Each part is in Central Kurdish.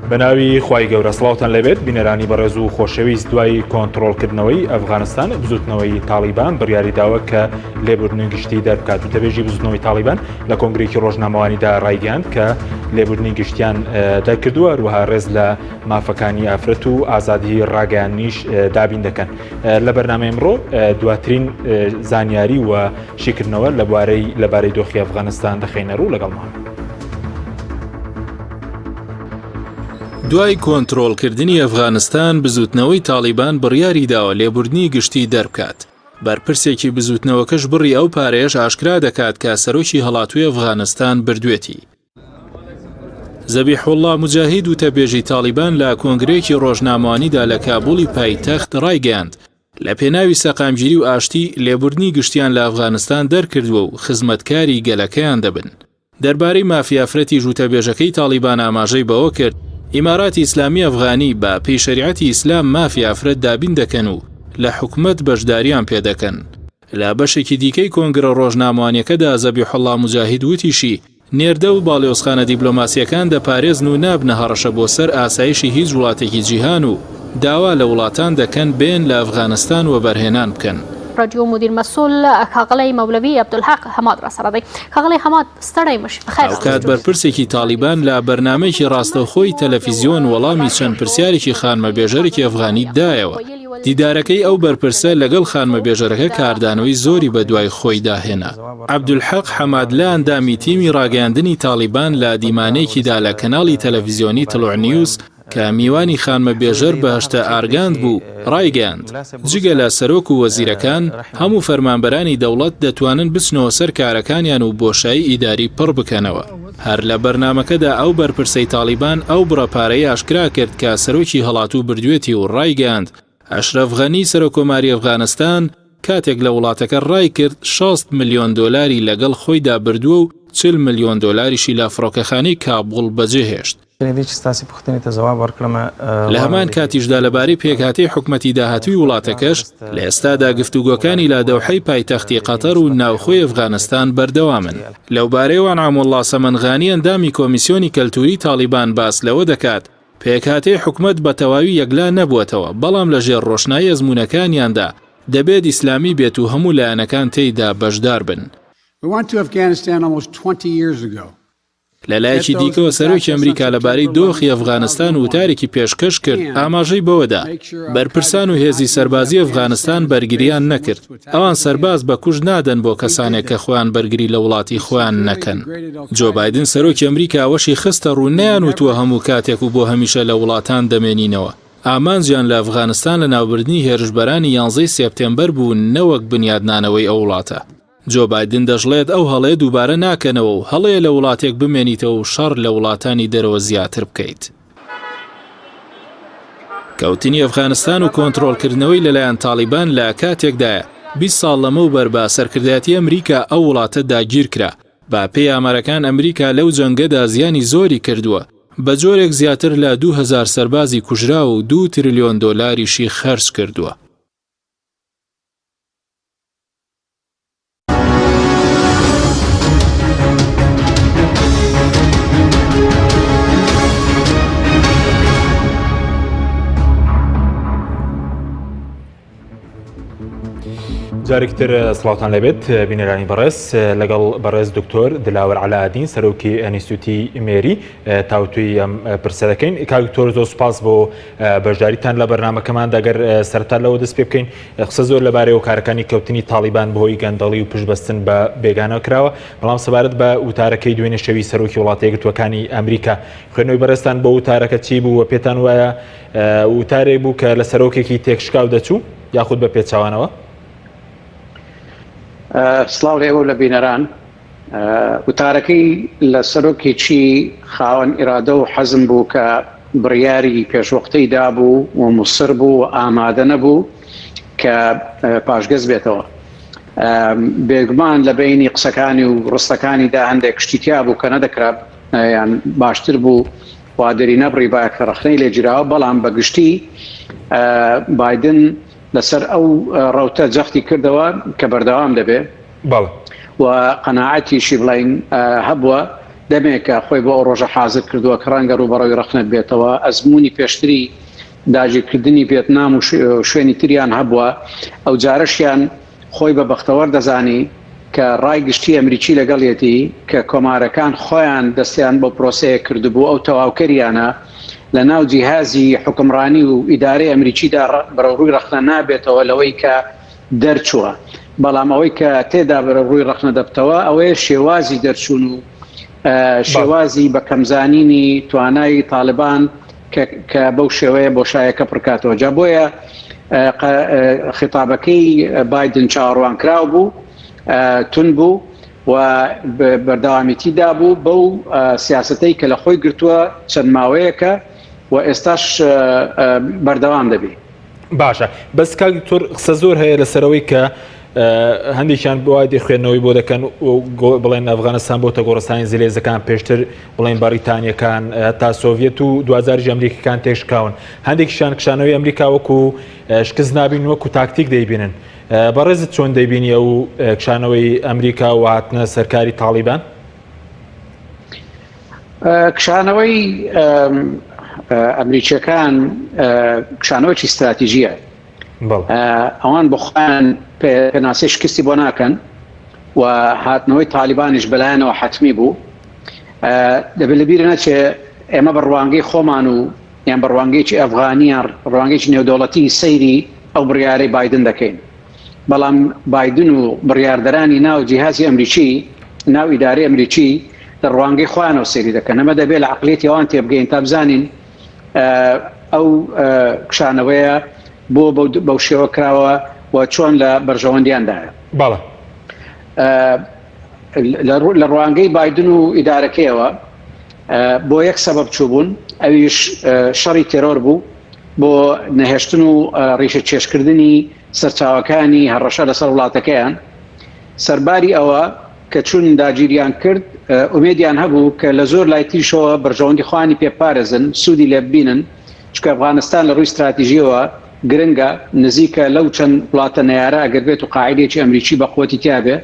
بەناوی خوای گەورە سڵاوتان لێبێت بینەرانی بەڕێز و خۆشەویست دوای کۆنتڕۆڵکردنەوەی ئەفغانستان بزوتنەوەی تاڵیبان بڕیاری داوە کە لێبوردنی گشتی دەربکات وتەبێژی بزوتنەوەی تاڵیبان لە کۆنگرێکی ڕۆژنامەوانیدا ڕایگەیاند کە لێبوردنی گشتیان دەرکردووە هەروەها ڕێز لە مافەکانی ئافرەت و ئازادی ڕاگەیاندنیش دابین دەکەن لە بەرنامەی ئەمڕۆ دواترین زانیاری و شیکردنەوە لە بوارەی لەبارەی دۆخی ئەفغانستان دەخەینە ڕوو لەگەڵمان. دوای کۆنترۆڵکردنی ئەفغانستان، بزووتنەوەی تاڵیبان بڕیاری داوە لێبوردنی گشتی دەربکات. بەرپرسێکی بزووتنەوەکەش بڕی ئەو پارەیەش ئاشکرا دەکات کە سەرۆکی هەڵاتووی ئەفغانستان بردوێتی. زەبیحوڵڵا موجاهید وتەبێژی تاڵیبان لە کۆنگرەیەکی ڕۆژنامەوانیدا لە کابوڵی پایتەخت ڕایگەیاند، لە پێناوی سەقامگیری و ئاشتی، لێبوردنی گشتیان لە ئەفغانستان دەرکردووە و خزمەتکاری گەلەکەیان دەبن. دەربارەی مافی ئافرەتیش وتەبێژەکەی تاڵیبان ئاماژەی بەوە کرد، ئیماراتی ئیسلامی ئەفغانی بە پێی شەریعەتی ئیسلام مافی ئافرەت دابین دەکەن و لە حکومەت بەشداریان پێدەکەن. لە بەشێکی دیکەی کۆنگرە ڕۆژنامەوانیەکەدا زەبیحوڵڵا موجاهید وتیشی، نێردە و باڵیۆزخانە دیبلۆماسییەکان دەپارێزن و نابنە هەڕەشە بۆ سەر ئاسایشی هیچ وڵاتێکی جیهان و داوا لە وڵاتان دەکەن بێن لە ئەفغانستان وەبەرهێنان بکەن. رادیو مدیر مسئول ښاغلی مولوی عبدالحق حماد راسره دی. ښاغلی حماد ستړی مه شې، پخیر هاوکات بەرپرسێکی تاڵیبان لە بەرنامەیەکی ڕاستەوخۆی تەلەفیزیۆن وەڵامی چەند پرسیارێکی خانمە بێژەرێکی ئەفغانی دایەوە. دیدارەکەی ئەو بەرپرسە لەگەڵ خانمە بێژەرەکە کاردانەوەی زۆری بەدوای خۆیدا هێنا. عەبدولحەق حەمادلە ئەندامی تیمی ڕاگەیاندنی تاڵیبان لە دیمانەیەکیدا لە کەناڵی تەلەفیزیۆنی تڵوع نیوز کە میوانی خانمە بێژەر بەهەشتە ئارگاند بوو، ڕایگەیاند، جگە لە سەرۆک و وەزیرەکان، هەموو فەرمانبەرانی دەوڵەت دەتوانن بچنەوە سەر کارەکانیان و بۆشایی ئیداری پڕ بکەنەوە. هەر لە بەرنامەکەدا ئەو بەرپرسەی تاڵیبان ئەو بڕە پارەی ئاشکرا کرد کە سەرۆکی هەڵاتوو بردوێتی و ڕایگەیاند، ئەشرەف غەنی سەرۆککۆماری ئەفغانستان کاتێک لە وڵاتەکە ڕایکرد 60 ملیۆن دۆلاری لەگەڵ خۆیدا بردووە و 40 ملیۆن دۆلاریشی لە فڕۆکەخانەی کابوڵ بەجێهێشت. لە هەمان کاتیشدا لەبارەی پێکهاتەی حکومەتی داهاتووی وڵاتەکەش، لە ئێستادا گفتوگۆکانی لە دەوحەی پایتەختی قەتەر و ناوخۆی ئەفغانستان بەردەوامن. لەوبارەیەوە ئەنعاموڵڵا سەمەنغانی ئەندامی کۆمیسیۆنی کەلتووری تاڵیبان باس لەوە دەکات، پێکهاتەی حکومەت بە تەواوی یەکلا نەبووەتەوە، بەڵام لە ژێر ڕۆشنایی ئەزموونەکانیاندا دەبێت ئیسلامی بێت و هەموو لایەنەکان تێیدا بەشدار بن. لە لایەکی دیکەوە سەرۆکی ئەمریکا لەبارەی دۆخی ئەفغانستان وتارێکی پێشکەش کرد، ئاماژەی بەوەدا، بەرپرسان و هێزی سەربازی ئەفغانستان بەرگرییان نەکرد، ئەوان سەرباز بە کوشت نادەن بۆ کەسانێک کە خۆیان بەرگری لە وڵاتی خۆیان نەکەن. جۆ بایدن سەرۆکی ئەمریکا ئەوەشی خستە ڕوو، نەیانوتووە هەموو کاتێک و بۆ هەمیشە لە وڵاتان دەمێنینەوە، ئامانجیان لە ئەفغانستان لەناوبردنی هێرشبەرانی یانزەی سێپتێمبەر بوو نەوەک بنیادنانەوەی ئەو وڵاتە. جۆ بایدن دەشڵێت ئەو هەڵەیە دووبارە ناکەنەوە و هەڵەیە لە وڵاتێک بمێنیتەوە و شەڕ لە وڵاتانی دەرەوە زیاتر بکەیت. کەوتنی ئەفغانستان و کۆنترۆڵکردنەوەی لەلایەن تاڵیبان لە کاتێکدایە، 20 ساڵ لەمەوبەر بە سەرکردایەتی ئەمریکا ئەو وڵاتە داگیرکرا. بە پێی ئامارەکان ئەمریکا لەو جەنگەدا زیانی زۆری کردووە، بە جۆرێک زیاتر لە 2000 سەربازی کوژراو و دوو ترلیۆن دۆلاریشی خەرج کردووە. جارێکتر سڵاوتان لەبێت بینەرانی بەڕێز لەگەڵ بەڕێز دکتۆر دلاوەر عەلائەدین سەرۆکی ئەنیستوتی مێری تاوتوی ئەم پرسە دەکەین کاک دکتۆر زۆر سوپاس بۆ بەشداریتان لە بەرنمەکەماندا گەر سەرتا لەوە دەست پێ بکەین قسە زۆر لەبارەی هۆکارەکانی کەوتنی تاڵیبان بەهۆی گەندەڵی و پشتبەستن بە بێگانە کراوە، بەڵام سەبارەت بە وتارەکەی دوێنێ شەوی سەرۆکی وڵاتە یەکگرتووەکانی ئەمریکا، خوێندنەوەی بەڕێزتان بۆ وتارەکە چی بوو و پێتان وایە وتارێک بوو کە لە سەرۆکێکی تێکشکاو دەچوو یاخود بە پێچەوانەوە؟ سڵاو لە ئێوە و لە بینەران. وتارەکەی لە سەرۆکێکی خاوەن ئیرادە و حەزم بوو کە بڕیاری پێشوەختەی دابوو و موسر بوو و ئامادە نەبوو کە پاشگەز بێتەوە. بێگومان لە بەینی قسەکانی و ڕستەکانیدا هەندێک شتی تیا بوو کە نەدەکرا یان باشتر بوو وا دەری نەبڕیبایە کە ڕەخنەی لێ گیراوە، بەڵام بە گشتی بایدن لەسەر ئەو ڕەوتە جەختی کردەوە کە بەردەوام دەبێ. بەڵێ. و قەناعەتیشی بڵێین هەبووە. دەمێکە خۆی بۆ ئەو ڕۆژە حازر کردووە کە ڕەنگە ڕووبەڕووی ڕەخنە بێتەوە، ئەزموونی پێشتری داگیرکردنی ڤێتنام و شوێنی تریان هەبووە، ئەوجارەشیان خۆی بە بەختەوەر دەزانی کە ڕای گشتی ئەمریکی لەگەڵیەتی کە کۆمارەکان خۆیان دەستیان بەو پرۆسەیە کردبوو، ئەو تەواوکەریانە لە ناو جیهازی حوکمڕانی و ئیدارەی ئەمریکیدا بەرەوڕووی ڕەخنە نابێتەوە لەوەی کە دەرچووە، بەڵام ئەوەی کە تێدا بەرەوڕووی ڕەخنە دەبتەوە ئەوەیە شێوازی دەرچوون و شێوازی بە کەمزانینی توانای تاالبان کە بەو شێوەیە بۆشایەکە پڕکاتەوە جا بۆیە خیتابەکەی بایدن چاوەڕوانکراو بوو تون بوو و بەردەوامیتی دابوو بەو سیاستەی کە لە خۆی گرتووە چەند ماوەیەکە و ئێستاش بەردەوام دەبی. باشە بەس کاک دکتۆر قسە زۆر هەیە لەسەرەوەی کە هەندێکیان بۆ خوێندنەوەی بۆ دەکەن بڵێن ئەفغانستان بۆتە گۆڕستانی زلێزەکان پێشتر بڵێن بەریتانیەکان تا سۆڤەت و دوجاریش ئەمریکەکان تێشکاون هەندێکیشان کشانەوەی ئەمریکا وەکو شکست نابین وەکو تاکتیک دەیبینن بەڕێزت چۆن دەیبینی ئەو کشانەوەی ئەمریکا و هاتنە سەرکاری تاڵیبان؟ کشانەوەی ئەمریکیەکان کشانەوەکی استراتیژیە ئەوان بۆ خۆیان پێناسی شکستی بۆ ناکەن و هاتنەوەی تاالبانیش بەلایەنەوە حتمی بوو دەبێت لەبیر نەچێ ئێمە بە ڕوانگەی خۆمان و یان بە ڕوانگەیەکی ئەفغانیان ڕوانگەیەکی نێودەوڵەتی سەیری ئەو بڕیارەی بادن دەکەین بەڵام بایدن و بڕیاردەرانی ناو جیهازی ئەمریکی، ناو ئیدارەی ئەمریکی لە ڕوانگەی خۆیانەوە سەیری دەکەن. ئەمە دەبێت لە عەقڵیەتی ئەوان تێبگەین تا بزانین ئەو کشانەوەیە بۆ بەو شێوە کراوە و چۆن لە بەرژەوەندیاندایە. بەڵێ. لە ڕوانگەی بایدن و ئیدارەکەیەوە بۆ یەک سەبەب چووبوون، ئەویش شەڕی تێرۆر بوو بۆ نەهێشتن و ڕیشە کێشکردنی سەرچاوەکانی هەڕەشە لەسەر وڵاتەکەیان، سەرباری ئەوە کە چون داگیریان کرد ئومێدیان هەبوو کە لە زۆر لای تریشەوە بەرژەوەندی خۆیانی پێ بپارێزن، سوودی لێ ببینن، چونکە ئەفغانستان لە ڕووی ستراتیژییەوە گرنگە، نزیکە لەو چەند وڵاتە نەیارە ئەگەر بێت و قاعیدەیەکی ئەمریکی بە قوەتی تیا بێ،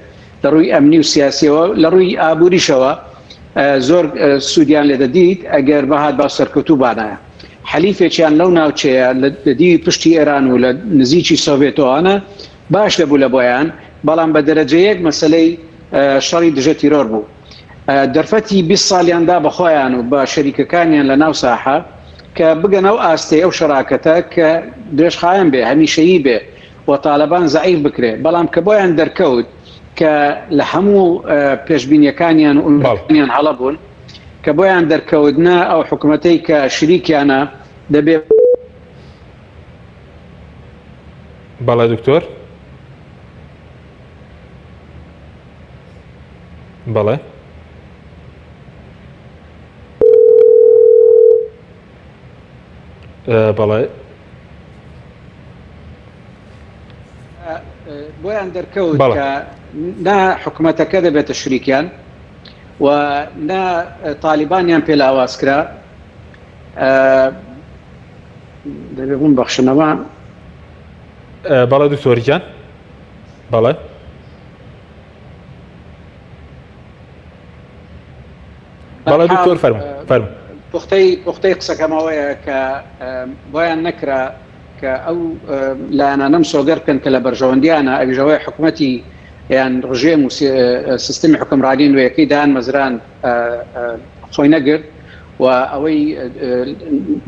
لە ڕووی ئەمنی و سیاسییەوە، لە ڕووی ئابووریشەوە زۆر سوودیان لێ دەدیت ئەگەر بهاتبا و سەرکەوتوو بانایە. حەلیفێکیان لەو ناوچەیە لە دیوی پشتی ئێران و لە نزیکی سۆڤێتۆوانە باش دەبوو لە بۆیان، بەڵام بە دەرەجە یەک مەسەلەی شەڕی دژە تیرۆر بوو. دەرفەتی 20 ساڵیان دا بە خۆیان و بە شەریکەکانیان لە ناو ساحە کە بگەنە ئەو ئاستەی ئەو شەراکەتە کە درێژخایەن بێ، هەمیشەیی بێ و تالەبان زەعیف بکرێ. بەڵام کە بۆیان دەرکەوت کە لە هەموو پێشبینیەکانیان و ئومێدەکانیان هەڵە بوون، کە بۆیان دەرکەوت نا ئەو حکومەتەی کە شریکیانە دەبێ. بەڵێ دکتۆر بەڵێ. بەڵێ. بۆیان دەرکەوت کە نا حکومەتەکە دەبێتە شریکیان. و نە تالیبانیان پێ لاواز کرا دەبێ بووم بەخشنەوە. بەڵێ دکتۆر گیان بەڵێ. بەڵێ دکتۆر فەرموو فەرموو. پوختەی پوختەی قسەکەمەوەیە کە بۆیان نەکرا کە ئەو لایەنانەم سۆگەر بکەن کە لە بەرژەوەندیانە ئەویش ئەوەیە حکومەتی یان ڕژێم و سیستمی حوکمڕانی نوێیەکەی دانمەزران خۆی نەگرت و ئەوەی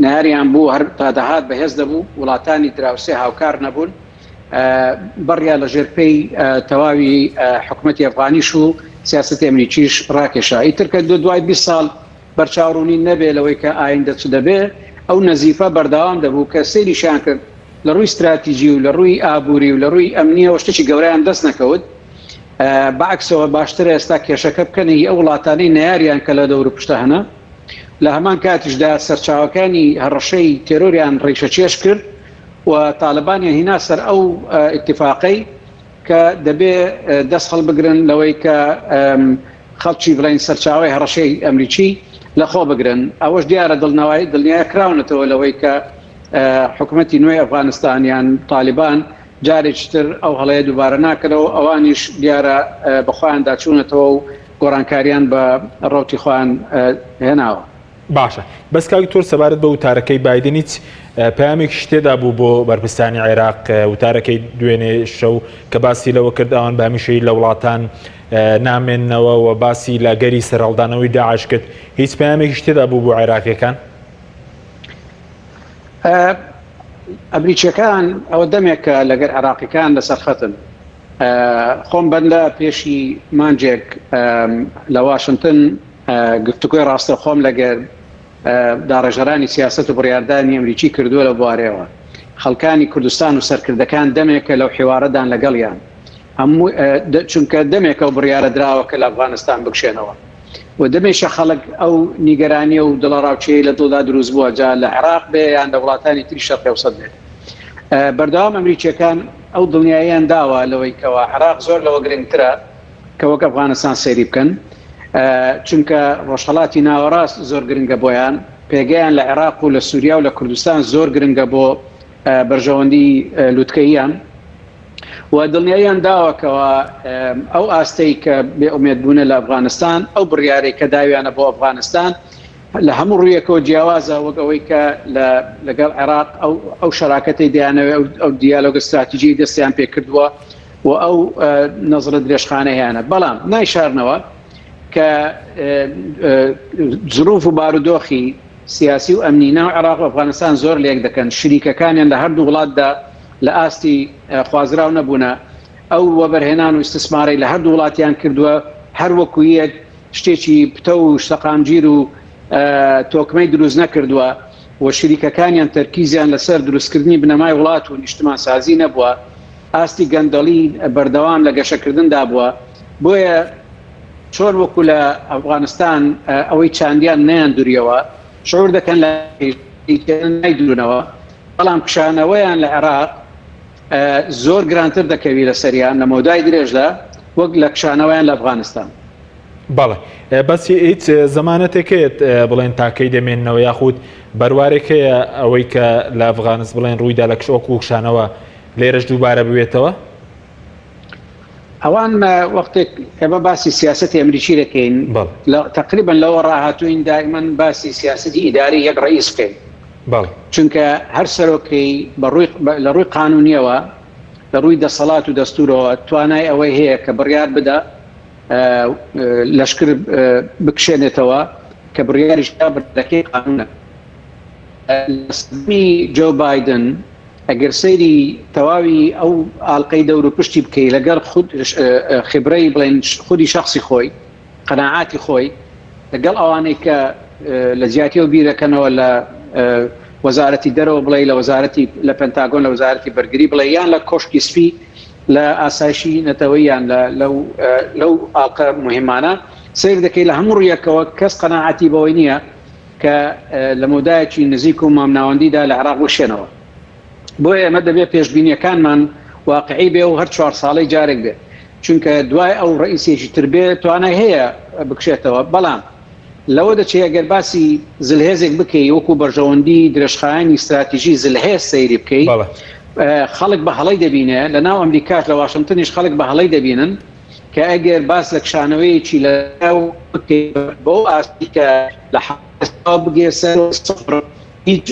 نەیاریان بوو هەر تا دەهات بەهێز دەبوو، وڵاتانی دراوسێ هاوکار نەبوون، بڕیا لە ژێر پێی تەواوی حکومەتی ئەفغانیش و سیاسەتی ئەمریکیش ڕاکێشا. ئیتر کە دوای 20 ساڵ بەرچاوڕوونی نەبێ لەوەی کە ئایندە چ دەبێ، ئەو نەزیفە بەردەوام دەبوو کە سەیریشیان کرد لە ڕووی ستراتیجی و لە ڕووی ئابووری و لە ڕووی ئەمنییەوە شتێکی گەورەیان دەست نەکەوت. بە عەکسەوە باشترە ئێستا کێشەکە بکەنە هی ئەو وڵاتانەی نەیاریان کە لە دەوروپشتە هەنە. لە هەمان کاتیشدا سەرچاوەکانی هەڕەشەی تێرۆریان ڕیشەکێش کرد و تاڵەبانیان هینا سەر ئەو ئیتیفاقەی کە دەبێ دەست هەڵبگرن لەوەی کە خەڵکی بڵێن سەرچاوەی هەڕەشەی ئەمریکی لەخۆ بگرن. ئەوەش دیارە دڵنەوای دڵنیا کراونەتەوە لەوەی کە حکومەتی نوێی ئەفغانستان یان تالیبان جارێکی تر ئەو هەڵەیە دووبارە ناکەنەوە، ئەوانیش دیارە بە خۆیاندا چوونەتەوە و گۆڕانکاریان بە ڕەوتی خۆیان هێناوە. باشە بەس کاک دکتۆر سەبارەت بە وتارەکەی بایدن هیچ پەیامێکیش تێدا بوو بۆ بەرپرسانی عێراق وتارەکەی دوێنێ شەو کە باسی لەوە کرد ئەوان بە هەمیشەیی لە وڵاتان نامێننەوە و باسی لە گەری سەرهەڵدانەوەی داعش کرد هیچ پەیامێکیش تێدا بوو بۆ عێراقیەکان؟ ئەمریکیەکان ئەوە دەمێکە لەگەر عێراقیەکان لەسەر خەتن خۆم بەندە پێشی مانجێک لە واشنتن گفتوگۆی ڕاستەوخۆم لەگەر داڕێژەرانی سیاسەت و بڕیاردانی ئەمریکی کردووە لەو بوارەیەوە. خەڵکانی کوردستان و سەرکردەکان دەمێکە لەو حیوارەدان لەگەڵیان. هەموو چونکە دەمێکە ئەو بڕیارە دراوە کە لە ئەفغانستان بکشێنەوە و دەمێکە خەڵک ئەو نیگەرانیە و دڵەڕاوکێی لە دڵدا دروست بووە جا لە عێراق بێ یان لە وڵاتانی تری شەرقی ئەوسەت بێت. بەردەوام ئەمریکیەکان ئەو دڵنیاییان داوە لەوەی کەوا عێراق زۆر لەوە گرنگترە کە وەک ئەفغانستان سەیری بکەن چونکە ڕۆژهەڵاتی ناوەڕاست زۆر گرنگە بۆیان پێگەیان لە عێراق و لە سووریا و لە کوردستان زۆر گرنگە بۆ بەرژەوەندی لوتکەییان و دڵنیاییان داوەکەوە ئەو ئاستەی کە بێ ئومێد بوونە لە ئەفغانستان ئەو بڕیارێک کە داویانە بۆ ئەفغانستان لە هەموو ڕوویەکەوە جیاوازە وەک ئەوەی کە لەگەڵ عێراق ئەو ئەو شەراکەتەی دەیانەوێت ئەو دیالۆگە ستراتیژی دەستیان پێکردووە و ئەو نەزرە درێژخانە هەیانە بەڵام نایشارنەوە کە زروف و بارودۆخی سیاسی و ئەمنی ناو عێراق و ئەفغانستان زۆر لێک دەکەن شریکەکانیان لە هەردوو وڵاتدا لە ئاستی خوازراو نەبوونە ئەو وەبەرهێنان و ئیستسمارەی لە هەردوو وڵاتیان کردووە هەر وەکو یەک شتێکی پتەو و سەقامگیر و تۆکمەی دروست نەکردووە و شریکەکانیان تەرکیزیان لەسەر دروستکردنی بنەمای وڵات و نیشتمانسازی نەبووە ئاستی گەندەڵی بەردەوام لە گەشەکردندا بووە، بۆیە چۆن وەکو لە ئەفغانستان ئەوەی چاندیان نەیاندوریەوە، شعور دەکەن لە نایدورنەوە، بەڵام کشانەوەیان لە عێراق زۆر گرانتر دەکەوی لەسەریان لە مەودای درێژدا وەک لە کشانەوەیان لە ئەفغانستان. بەڵێ بەس هیچ زەمانەتێک هەیە بڵێن تاکەی دەمێننەوە یاخود بەروارێک هەیە ئەوەی کە لە ئەفغانست بڵێن ڕوویدا لە کشۆک و کشانەوە لێرەش دووبارە ببێتەوە؟ ئەوان وەختێک ئێمە باسی سیاسەتی ئەمریکی دەکەین تقریبا لەوە ڕاهاتوین دائما باسی سیاسەتی ئیداری یەک ڕئیس بکەین چونکە هەر سەرۆکەی بەڕووی لە ڕووی قانونیەوە لە ڕووی دەسەڵات و دەستورەوە توانای ئەوەی هەیە کە بڕیار بدا لەشکر بکشێنێتەوە کە بڕیاریش بردەکەی قانونە لە سەردەمی جۆ بایدن ئەگەر سەیری تەواوی ئەو ئاڵقەی دەور و پشتی بکەی لەگەڵ خود خبرەی بڵێن خودی شخصی خۆی قەناعاتی خۆی لەگەڵ ئەوانەی کە لە جیاتی ئەو بیرەکەنەوە لە وەزارەتی دەرەوە بڵێ لە وەزارەتی لە پنتاگۆن لە وەزارەتی بەرگری بڵێ یان لە کۆشکی سپی لە ئاسایشی نەتەوەیان لەو لەو ئاڵقە مهمانە سیر دەکەی لە هەموو ڕویەکەوە کەس قەناعەتی بەوەی نییە کە لە مەودایەکی نزیک و مامناوەندیدا لە عێراق بکشێنەوە. بۆیە ئێمە دەبێت پێشبینییەکانمان واقعی بێ و هەر چوار ساڵەی جارێک بێت، چونکە دوای ئەو ڕەئیسێکی تر بێ توانای هەیە بکشێتەوە، بەڵام لەوە دەچێ ئەگەر باسی زلهێزێک بکەی وەکو بەرژەوەندی درێژخایەنی ستراتیژی زلهێز سەیری بکەی خەڵک بە هەڵەی دەبینێ، لە ناو ئەمریکاش لە واشنتنیش خەڵک بە هەڵەی دەبینن کە ئەگەر باس لە کشانەوەیەکی لە بەو ئاستی کە لە حەوت بگێ سەر سفر هیچ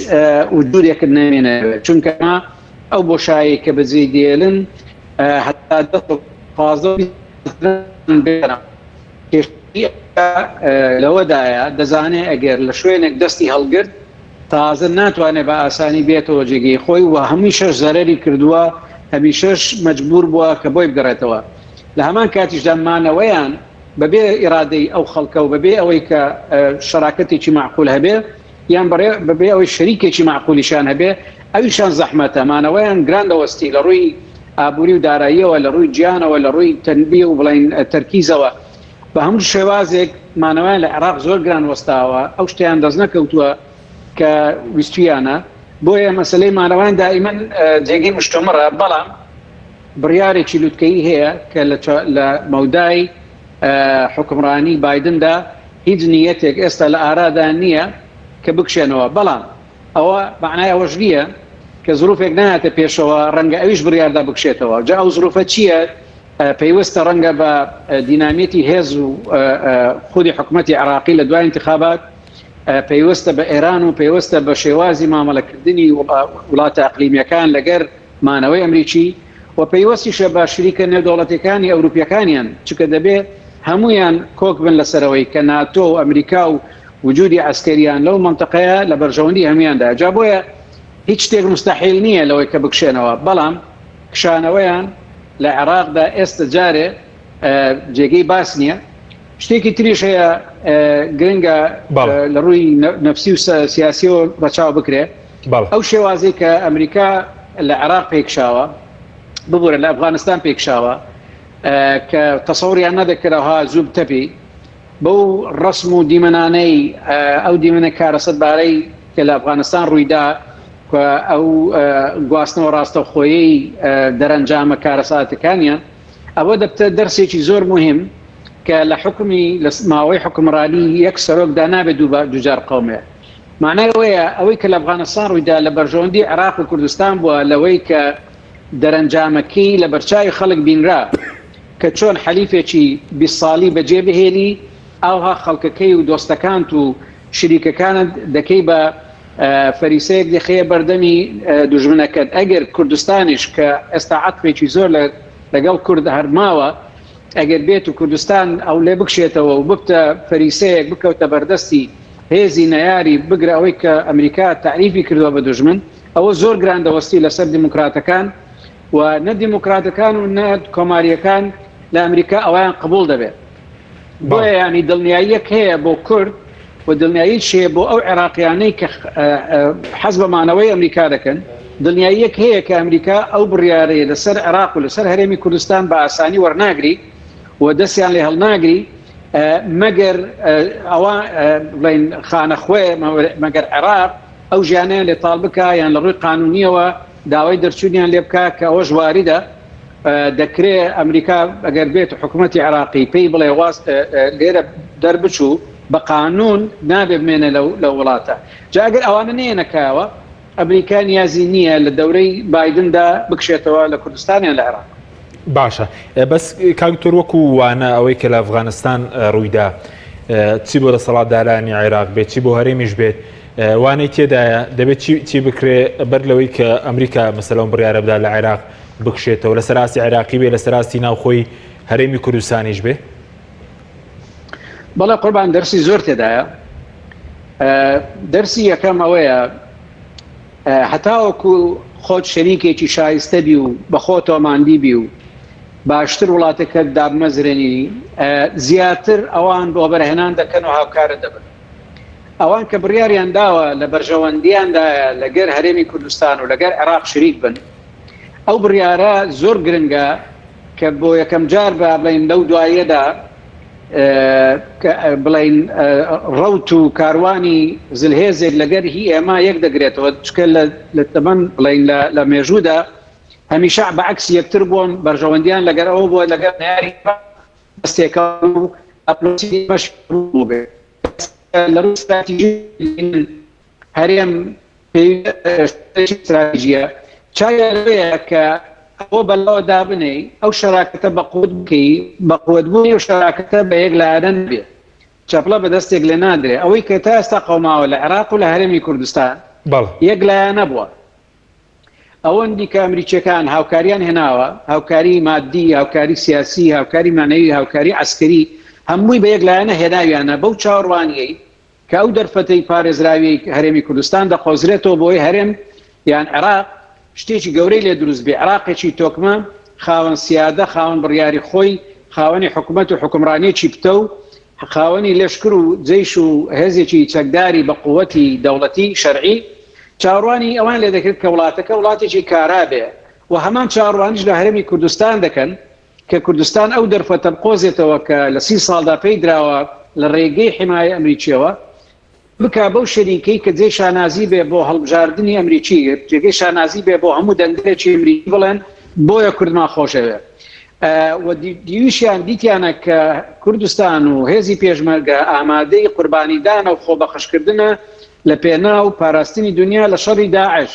وجودێکت نامێنێت چونکە ئەو بۆشایی کە بەجێ دێلن هەتا 15 لەوەدایە دەزانێ ئەگەر لە شوێنێک دەستی هەڵگرت تازە ناتوانێت بە ئاسانی بێتەوە جێگەی خۆی و هەمیشەش زەرەری کردووە هەمیشەش مەجبور بووە کە بۆی بگەڕێتەوە لە هەمان کاتیشدا مانەوەیان بەبێ ئیرادەی ئەو خەڵکە و بەبێ ئەوەی کە شەراکەتێکی مەعقول هەبێ یان بەڕێ بەبێ ئەوەی شەریکێکی مەعقولیشان هەبێ ئەویشان زەحمەتە مانەوەیان گران دەوەستی لە ڕووی ئابووری و داراییەوە لە ڕووی گیانەوە لە ڕووی تەنبیە و بڵێن تەرکیزەوە بە هەموو شێوازێک مانەوەیان لە عێراق زۆر گران وەستاوە ئەو شتیان دەست نەکەوتووە کە ویستویانە بۆیە مەسلەی مانەوەیان دائیمەن جێگەی مشتومڕە بەڵام بڕیارێکی لوتکەیی هەیە کە لە مەودای حوکمڕانی بایدندا هیچ نیەتێک ئێستا لە ئارادا نییە کە بکشێنەوە، بەڵام ئەوە مەعنای ئەوەش نییە کە زروفێک نایەتە پێشەوە ڕەنگە ئەویش بڕیاردا بکشێتەوە، جا ئەو زروفە چییە؟ پەیوەستە ڕەنگە بە دینامیەتی هێز و خودی حکومەتی عێراقی لە دوای انتخابات، پەیوەستە بە ئێران و پەیوەستە بە شێوازی مامەڵەکردنی وڵاتە ئەقلیمیەکان لەگەر مانەوەی ئەمریکی و پەیوەستیشە بە شریکە نێودەوڵەتیەکانی ئەوروپیەکانیان، چونکە دەبێ هەمویان کۆک بن لەسەرەوەی کە ناتۆ و ئەمریکا و وجودی عەسکەریان لەو مەنتەقەیە لە بەرژەوەندی هەمویاندایە. جا بۆیە هیچ شتێک موستەحیل نییە لەوەی کە بکشێنەوە، بەڵام کشانەوەیان لە عێراقدا ئێستە جارێ جێگەی باس نییە. شتێکی تریش هەیە گرنگە لە ڕووی نەفسی و سیاسیەوە ڕەچاو بکرێ، ئەو شێوازەی کە ئەمریکا لە عێراق پێکشاوە، ببورە لە ئەفغانستان پێکشاوە، کە تەسەوریان نەدەکرا ها زوو بتەپی بەو ڕسم و دیمەنانەی ئەو دیمەنە کارەسەتبارەی کە لە ئەفغانستان ڕوویدا، ئەو گواستنەوە ڕاستەوخۆیەی دەرەنجامە کارەساتەکانیان، ئەوە دەبتە دەرسێکی زۆر مهم کە لە حکومی لە ماوەی حکومڕانی یەک سەرۆکدا نابێت دووجار قومێ. معنای ئەوەیە ئەوەی کە لە ئەفغانستان ڕوویدا لە بەرژەوەندی عێراق و کوردستان بووە لەوەی کە دەرەنجامەکەی لە بەرچاوی خەڵک بینرا کە چۆن حەلیفێکی 20 ساڵی بەجێ بهێلی ئاوها خەڵکەکەی و دۆستەکانت و شریکەکانت دەکەی بە فەریسەیەک دەخەیە بەردەمی دوژمنەکەت. ئەگەر کوردستانیش کە ئێستا عەتفێکی زۆر لەگەڵ کورد هەرماوە، ئەگەر بێت و کوردستان ئەو لێ بکشێتەوە و ببتە فەریسەیەک بکەوتە بەردەستی هێزی نەیاری، بگرە ئەوەی کە ئەمریکا تەعریفی کردووە بە دوژمن، ئەوە زۆر گران دەوەستی لەسەر دیموکراتەکان و نە دیموکراتەکان و نە کۆمارییەکان لە ئەمریکا ئەویان قبوڵ دەبێت. بۆیە ینی دڵنیاییەک هەیە بۆ کورد و دڵنیاییش هەیە بۆ ئەو عێراقیانەی کە حەز بە مانەوەی ئەمریکا دەکەن، دڵنیاییەک هەیە کە ئەمریکا ئەو بڕیارەی لەسەر عێراق و لەسەر هەرێمی کوردستان بە ئاسانی وەرناگری و دەستیان لێ هەڵناگری، مەگەر ئەوە بڵێن خانەخوێ، مەگەر عێراق ئەو ژیانیان لێ تاڵ بکا یان لە ڕووی قانونیەوە داوای دەرچوونیان لێ بکا، کە ئەوەش واریدە. دەکرێ ئەمریکا ئەگەر بێت حکوومەتی عێراقی پێی بڵێ واز لێرە دەربچوو بە قانون نابێ بمێنێ لەو وڵاتە. جا ئەگەر ئەوانە نەیەنەکایەوە ئەمریکا نیازی نییە لە دەورەی بایدندا بکشێتەوە لە کوردستان یان لە عێراق. باشە بەس کاک دکتۆر وەکو وانە ئەوەی کە لە ئەفغانستان ڕوویدا چی بۆ دەسەڵاتدارانی عێراق بێت چی بۆ هەرێمیش بێت وانەی تێدایە دەبێت چی بکرێ بەر لەوەی کە ئەمریکا مەسەلەن بڕیارە بدات لە عێراق بکشێتەوە لەسەر ئاستی عێراقی بێ لەسەر ئاستی ناوخۆی هەرێمی کوردستانیش بێ؟ بەڵێ قوربان دەرسی زۆر تێدایە. دەرسی یەکەم ئەوەیە هەتاوەکو خۆت شەریکێکی شایستە بی و بەخۆتەوە ماندی بی و باشتر وڵاتەکەت دابمەزرێنی زیاتر ئەوان وەبەرهێنان دەکەن و هاوکارت دەبن. ئەوان کە بڕیاریان داوە لە بەرژەوەندیاندایە لەگەر هەرێمی کوردستان و لەگەر عێراق شریک بن، ئەو بڕیارە زۆر گرنگە کە بۆ یەکەم جار با بڵێین لەو دواییەدا بڵێین ڕەوت و کاروانی زلهێزێک لەگەر هی ئێمە یەک دەگرێتەوە، چکە لە تەمەن بڵێین لە مێژوودا هەمیشە بە عەکسی یەکتر بوون، بەرژەوەندیان لەگەر ئەوە بووە لەگەر نەیاری دەستێکەوە و ئەپلۆسی ئێمەش بوو لە ڕووی ستراتیژی هەرێم ستراتیژیە چاویان لەوەیە کە ئەوە بەلاوە دابنێی ئەو شەراکەتە بە قوت بکەی، بە قوتبوونی ئەو شەراکەتە بە یەک لایەنە نەبێ، چەپڵە بە دەستێک لێ نادرێ. ئەوەی کە تا ئێستا قەوماوە لە عێراق و لە هەرێمی کوردستان یەک لایەنە بووە. ئەوەندی کە ئەمریکیەکان هاوکاریان هێناوە، هاوکاری مادی، هاوکاری سیاسی، هاوکاری مەعنەوی، هاوکاری عەسکەری، هەمووی بە یەک لایەنە هێناویانە بەو چاوەڕوانیەی کە ئەو دەرفەتەی پارێزراویەی هەرێمی کوردستان دەقۆزرێتەوە بۆی هەرێم یان عێراق شتێکی گەورەی لێ دروست بێ، عێراقێکی تۆکمە، خاوەن سیادە، خاوەن بڕیاری خۆی، خاوەنی حکومەت و حوکمڕانیەکی پتەو، خاوەنی لەشکر و جەیش و هێزێکی چەکداری بە قوەتی دەوڵەتی شەرعی، چاوەڕوانی ئەوان لێ دەکرێت کە وڵاتەکە وڵاتێکی کارا بێ و هەمان چاوەڕوانیش لە هەرێمی کوردستان دەکەن کە کوردستان ئەو دەرفەتە بقۆزێتەوە کە لە سی ساڵدا پێی دراوە لە ڕێگەی حیمایەی ئەمریکیەوە بکا بەو شەریکەی کە جێی شانازی بێ بۆ هەڵبژاردنی ئەمریکی، جێگەی شانازی بێ بۆ هەموو دەنگدەرێکی ئەمریکی بڵێن بۆیە کوردمان خۆشەوێ. و دیویشیان دیتیانە کە کوردستان و هێزی پێشمەرگە ئامادەی قوربانیدانە و خۆبەخشکردنە لە پێناو پاراستنی دنیا لە شەڕی داعش.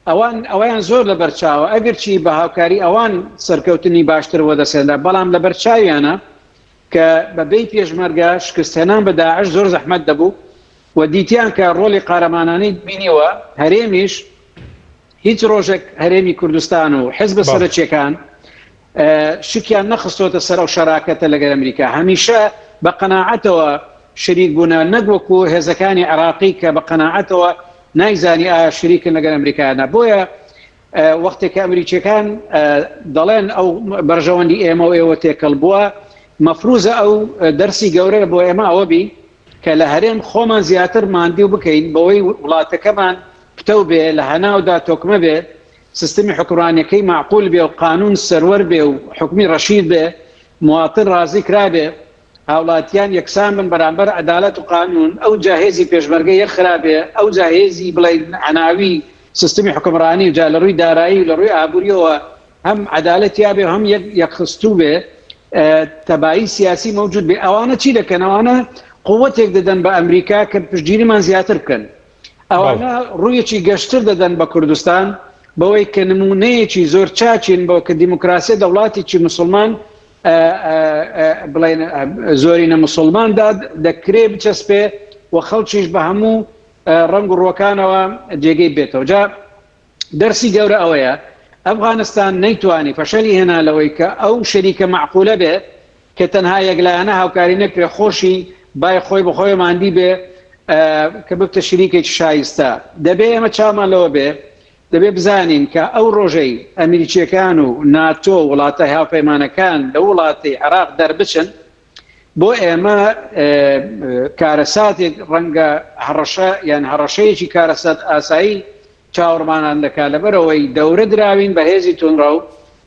ئەوان ئەویان زۆر لە بەرچاوە ئەگەرچی بە هاوکاری ئەوان سەرکەوتنی باشتر وەدەسێنرا بەڵام لە بەرچاویانە کە بە بێی پێشمەرگە شکستهێنان بە داعش زۆر زەحمەت دەبوو و دیتیان کە ڕۆڵی قارەمانانەی بینیوە هەرێمیش هیچ ڕۆژێک هەرێمی کوردستان و حزبە سەرەکیەکان شکیان نەخستۆتە سەر ئەو شەراکەتە لەگەر ئەمریکا هەمیشە بە قەناعەتەوە شریک بوونە نەک وەکو هێزەکانی عراقی کە بە قەناعەتەوە نایزانی ئایا شریکن لەگەر ئەمریکا نا بۆیە وەختێک کە ئەمریکیەکان دەڵێن ئەو بەرژەوەندی ئێمە و ئێوە تێکەڵ بووە مەفروزە ئەو دەرسی گەورە بۆ ئێمە ئەوە بی کە لە هەرێم خۆمان زیاتر ماندی و بکەین بەوەی وڵاتەکەمان پتەو بێ لە هەناودا تۆکمە بێ سیستمی حکوڕانیەکەی معقول بێ و قانون سەروەر بێ و حکومی ڕەشید بێ مواطن ڕازی کرابێ هاوڵاتیان یەکسان بن بەرامبەر عەدالەت و قانون، ئەوجا هێزی پێشمەرگە یەک خرابێ، ئەوجا هێزی بڵێین عەناوی سیستمی حوکمڕانی و جا لە ڕووی دارایی و لە ڕووی ئابووریەوە هەم عەدالەت تیابێ و هەم یەک یەکخستوو بێ، تەبایی سیاسی مەوجود بێ، ئەوانە چی دەکەن؟ ئەوانە قووەتێک دەدەن بە ئەمریکا کە پشتگیریمان زیاتر بکەن. ئەوانە ڕوویەکی گەشتر دەدەن بە کوردستان بەوەی کە نموونەیەکی زۆر چاکین بۆ کە دیموکراسیە دە وڵاتێکی موسڵمان بڵێن زۆرینە مسلماندا دەکرێ بچەسپێ و خەڵکیش بە هەموو ڕەنگ و ڕوەکانەوە جێگەی بێتەوە جا دەرسی گەورە ئەوەیە ئەفغانستان نەیتوانی فەشەلی هێنا لەوەی کە ئەو شەریکە معقولە بێ کە تەنها یەکلایەنە هاوکاری نەکرێ خۆشی بای خۆی بەخۆی ماندی بێ کە ببتە شریکێکی شایستە دەبێ ئێمە چامان لەوە بێ دەبێ بزانین کە ئەو ڕۆژەی ئەمریکییەکان و ناتۆ و وڵاتە هاوپەیمانەکان لە وڵاتی عێراق دەربچن، بۆ ئێمە کارەساتێک ڕەنگە هەڕەشە یان هەڕەشەیەکی کارەسات ئاسایی چاوەڕمانان دەکات لەبەرئەوەی دەورە دراوین بە هێزی توندڕەو،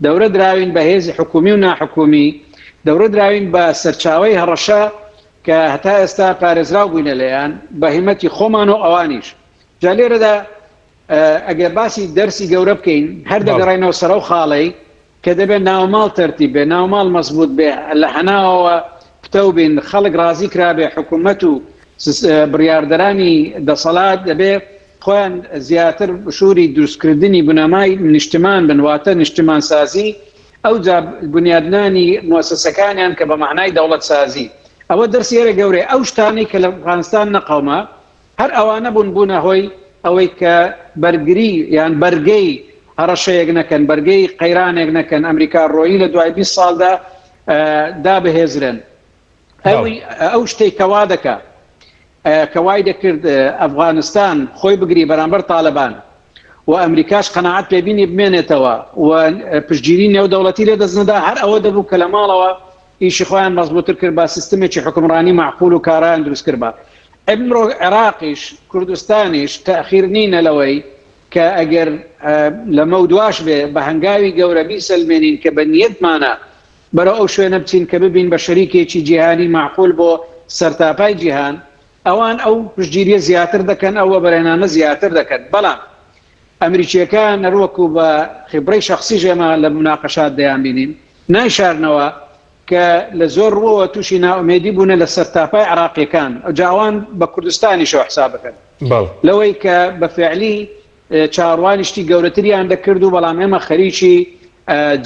دەورە دراوین بە هێزی حکومی و ناحکومی، دەورە دراوین بە سەرچاوەی هەڕەشە کە هەتا ئێستا پارێزراو بووینە لێیان بە هیمەتی خۆمان و ئەوانیش. جا لێرەدا ئەگەر باسی دەرسی گەورە بکەین هەر دەگەڕێنەوە سەر ئەو خاڵەی کە دەبێت ناوماڵ تەرتیب بێ ناوماڵ مەزبوط بێ لە هەناوەوە پتەو بین خەڵک ڕازی کرابێ حکوومەت و بڕیاردەرانی دەسەڵات دەبێ خۆیان زیاتر شووری دروستکردنی بنەمای نیشتمان بن واتە نیشتمانسازی ئەوجا بنیادنانی موسسەکانیان کە بە مەعنای دەوڵەتسازی ئەوە دەرسی هەرە گەورەیە ئەو شتانەی کە لە ئەفغانستان نەقەوما هەر ئەوانە بوون بوونە هۆی ئەوەی کە بەرگری یان بەرگەی هەڕەشەیەک نەکەن، بەرگەی قەیرانێک نەکەن، ئەمریکا ڕۆیی لە دوای 20 ساڵدا دا بهێزرێن. ئەوی ئەو شتێک کە وا دەکا کە وای دەکرد ئەفغانستان خۆی بگری بەرامبەر تاالبان و ئەمریکاش قەناعەت پێبینی بمێنێتەوە و پشتگیری نێودەوڵەتی لێ دەست نەدا هەر ئەوە دەبوو کە لە ماڵەوە ئیشی خۆیان مەزبووتر کرد با سیستمێکی حکومڕانی معقول و کارایان دروست کرد با ئەمڕۆ عێراقیش کوردستانیش تاخیر نینە لەوەی کە ئەگەر لەمە دواش بێ بە هەنگاوی گەورە بیسەلمێنین کە بە نیەتمانە بەرەو ئەو شوێنە بچین کە ببین بە شەریکێکی جیهانی معقول بۆ سەرتاپای جیهان ئەوان ئەو پشتگیریە زیاتر دەکەن ئەو وەبەرهێنانە زیاتر دەکەن بەڵام ئەمریکیەکان هەروەکو بە خیبرەی شەخسیش ئێمە لە مناقەشات دەیانبینین نایشارنەوە کە لە زۆر ڕووەوە تووشی نائومێدی بوونە لە سەرتاپای عراقیەکان ئەوجا ئەوان بە کوردستانیشەوە حساب بکەن لەوەی کە بە فعلی چاوەڕوانی شتی گەورەتریان دەکرد و بەڵام ئێمە خەریکی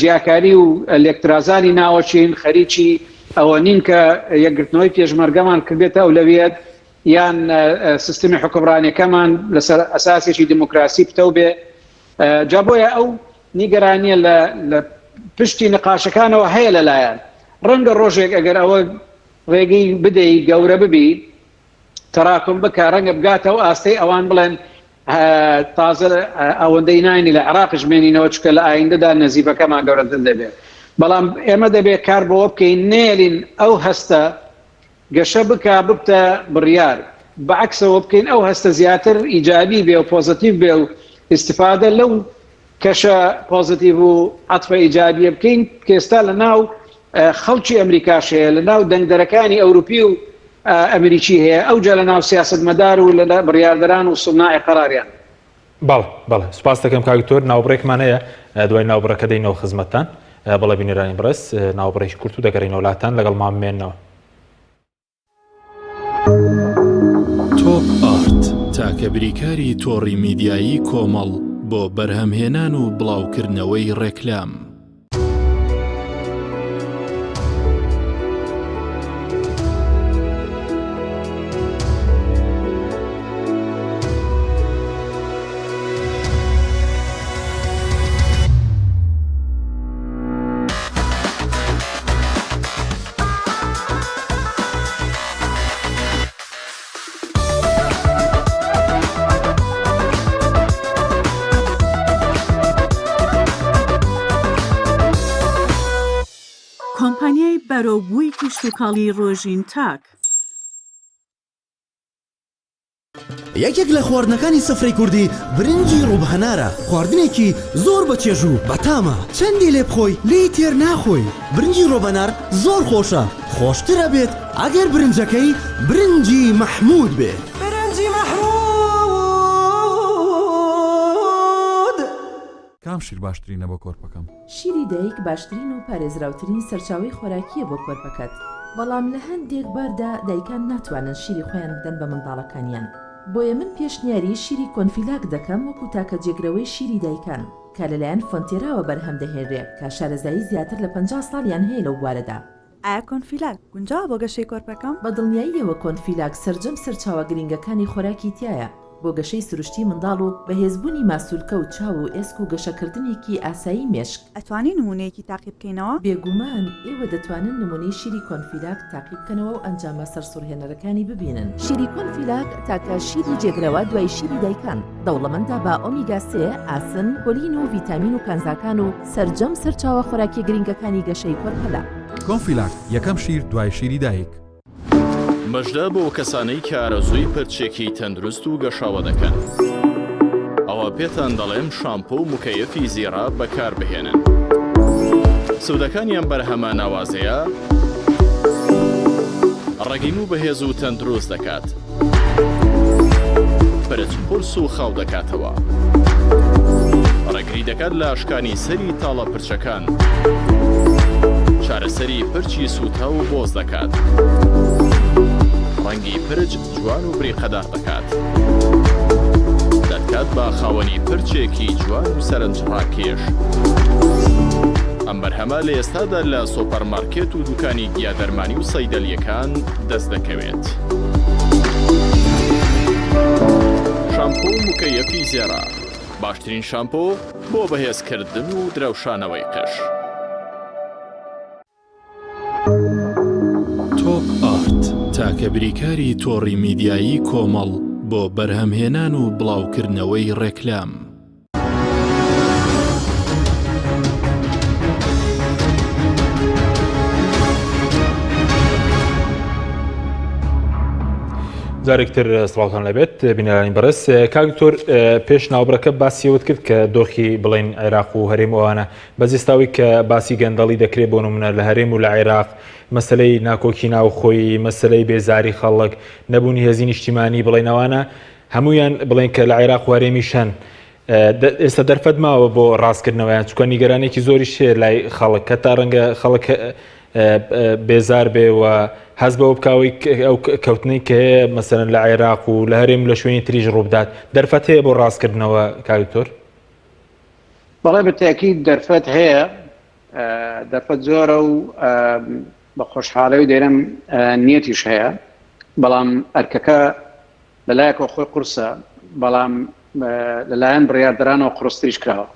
جیاکاری و لێکترازانی ناوەچین، خەریکی ئەوە نین کە یەکگرتنەوەی پێشمەرگەمان کردبێتە ئەولەویەت یان سیستمی حوکمڕانیەکەمان لەسەر ئەساسێکی دیموکراسی پتەو بێ. جا بۆیە ئەو نیگەرانیە لە پشتی نقاشەکانەوە هەیە لەلایەن ڕەنگە ڕۆژێک ئەگەر ئەوە ڕێگەی بدەی گەورە ببی تەراکم بکە ڕەنگە بگاتە ئەو ئاستەی ئەوان بڵێن تازە ئەوەندەی ناینی لە عێراقش مێنینەوە چکە لە ئایندەدا نەزیفەکەمان گەورەتر دەبێت بەڵام ئێمە دەبێت کار بۆ بکەین نێلین ئەو هەستە گەشە بکە ببتە بڕیار بەعکسەوە بکەین ئەو هەستە زیاتر ئیجابی بێ و پۆزتیڤ بێ و ئیسیفادە لەو کەشە پۆزتیڤ و عەتفە ئیجابیە بکەین کە ئێستا لە ناو خەڵکی ئەمریکاش هەیە لە ناو دەنگدەرەکانی ئەوروپی و ئەمریکی هەیە ئەوجا لە ناو سیاسەتمەدار و لە بڕیاردەران و سوناعی قەراریان. بەڵێ بەڵێ سوپاس دەکەم کاک دکتۆر ناوبڕێکمان هەیە دوای ناوبڕەکە دەینەوە خزمەتتان بەڵێ بینەرانی بەڕێز ناوبڕێکی کورت و دەگەڕینەوە لاتان لەگەڵمان بمێنەوە. تۆپ ئارت، تاکە بریکاری تۆڕی میدیایی کۆمەڵ. بۆ بەرهەمهێنان و بڵاوکردنەوەی ڕێکلام. کۆمپانیای بەرەوبووی کشتوکاڵی ڕۆژین تاک. یەکێک لە خواردنەکانی سفرەی کوردی برنجی ڕووب هەنارە، خواردنێکی زۆر بە چێژ و بەتامە، چەندی لێ بخۆی لێی تێر ناخۆی، برنجی ڕۆبەنار زۆر خۆشە، خۆشتر ئەبێت ئەگەر برنجەکەی برنجی مەحمود بێ. برنجی مەحمود. کام شیر باشترینە بۆ کۆرپەکەم؟ شیری دایک باشترین و پارێزراوترین سەرچاوەی خۆراکییە بۆ کۆرپەکەت، بەڵام لە هەندێک باردا دایکان ناتوانن شیری خۆیان بدەن بە منداڵەکانیان، بۆیە من پێشنیاری شیری کۆنفیلاک دەکەم وەکو تاکە جێگرەوەی شیری دایکان کە لەلایەن فۆنتێراوە بەرهەم دەهێنرێ کە شارەزایی زیاتر لە 50 ساڵیان هەیە لەو بوارەدا. ئایا کۆنفیلاک گونجاوە بۆ گەشەی کۆرپەکەم؟ بە دڵنیاییەوە کۆنفیلاک سەرجەم سەرچاوە گرنگەکانی خۆراکی تیایە بۆ گەشەی سروشتی منداڵ و بەهێزبوونی ماسولکە و چاو و ئێسک و گەشەکردنێکی ئاسایی مێشک. ئەتوانی نموونەیەکی تاقی بکەینەوە؟ بێگومان ئێوە دەتوانن نموونەی شیری کۆنفیلاک تاقی بکەنەوە و ئەنجامە سەرسوڕهێنەرەکانی ببینن. شیری کۆنفیلاک تاکە شیری جێگرەوە دوای شیری دایکان، دەوڵەمەندە بە ئۆمیگا سێ، ئاسن، کۆلین و ڤیتامین و کانزاکان و سەرجەم سەرچاوە خۆراکیە گرنگەکانی گەشەی کۆرپەلە. کۆنفیلاک، یەکەم شیر دوای شیری دایک. مژدە بۆ کەسانەی کە ئارەزووی پرچێکی تەندروست و گەشاوە دەکەن. ئەوا پێتان دەڵێم شامپۆ و مکەیەفی زیڕە بەکاربهێنن. سوودەکانی ئەم بەرهەمە ناوازەیە ڕەگی موو بەهێز و تەندروست دەکات. پرچ قورس و خاو دەکاتەوە. ڕێگری دەکات لە شکانی سەری تاڵە پرچەکان. چارەسەری پرچی سووتاو و بۆز دەکات. ڕەنگی پرچ جوان و بریقەدار دەکات. دەتکات بە خاوەنی پرچێکی جوان و سەرنجڕاکێش. ئەم بەرهەمە لە ئێستادا لە سۆپەرمارکێت و دوکانی گیادەرمانی و سەیدەلییەکان دەست دەکەوێت. شامپۆ و مکەیەفی زێڕە، باشترین شامپۆ بۆ بەهێزکردن و درەوشانەوەی قژ. تۆپ ئارت، تاکە بریکاری تۆڕی میدیایی کۆمەڵ بۆ بەرهەمهێنان و بڵاوکردنەوەی ڕێکلام. جارێکتر سڵاوتان لەبێت بینەرانی بەڕێز کاک دکتۆر پێش ناوبرەکە باسیەوەت کرد کە دۆخی بڵین عێراق و هەرێم ئەوانە بەزیستاوی کە باسی گەندەڵی دەکرێت بۆ نمونە لە هەرێم و لە عێراق مەسلەی ناکۆکی ناوخۆی مەسلەی بێزاری خەڵک نەبوونی هێزی نیشتیمانی بڵێنەوانە هەمویان بڵێن کە لە عێراق و هەرێمیش هەن ئێستا دەرفەت ماوە بۆ ڕاستکردنەوەیان چکە نیگەرانێکی زۆریش هەیە لای خەڵک کە تا ڕەنگە خەڵک بێزار بێ و هەز بەوە بکەوەی ئەو کەوتنەی کە هەیە مەسەرەن لە عێراق و لە هەرێم لە شوێنی تریش ڕووبدات دەرفەت هەیە بۆ ڕاستکردنەوە کاک دکتۆر؟ بەڵێ بەتاکید دەرفەت هەیە دەرفەت زۆرە و بە خۆشحاڵی دێرم نیەتیش هەیە بەڵام ئەرکەکە لەلایەکەوە خۆی قورسە بەڵام لەلایەن بڕیاردەرانەوە قورستریش کراوە.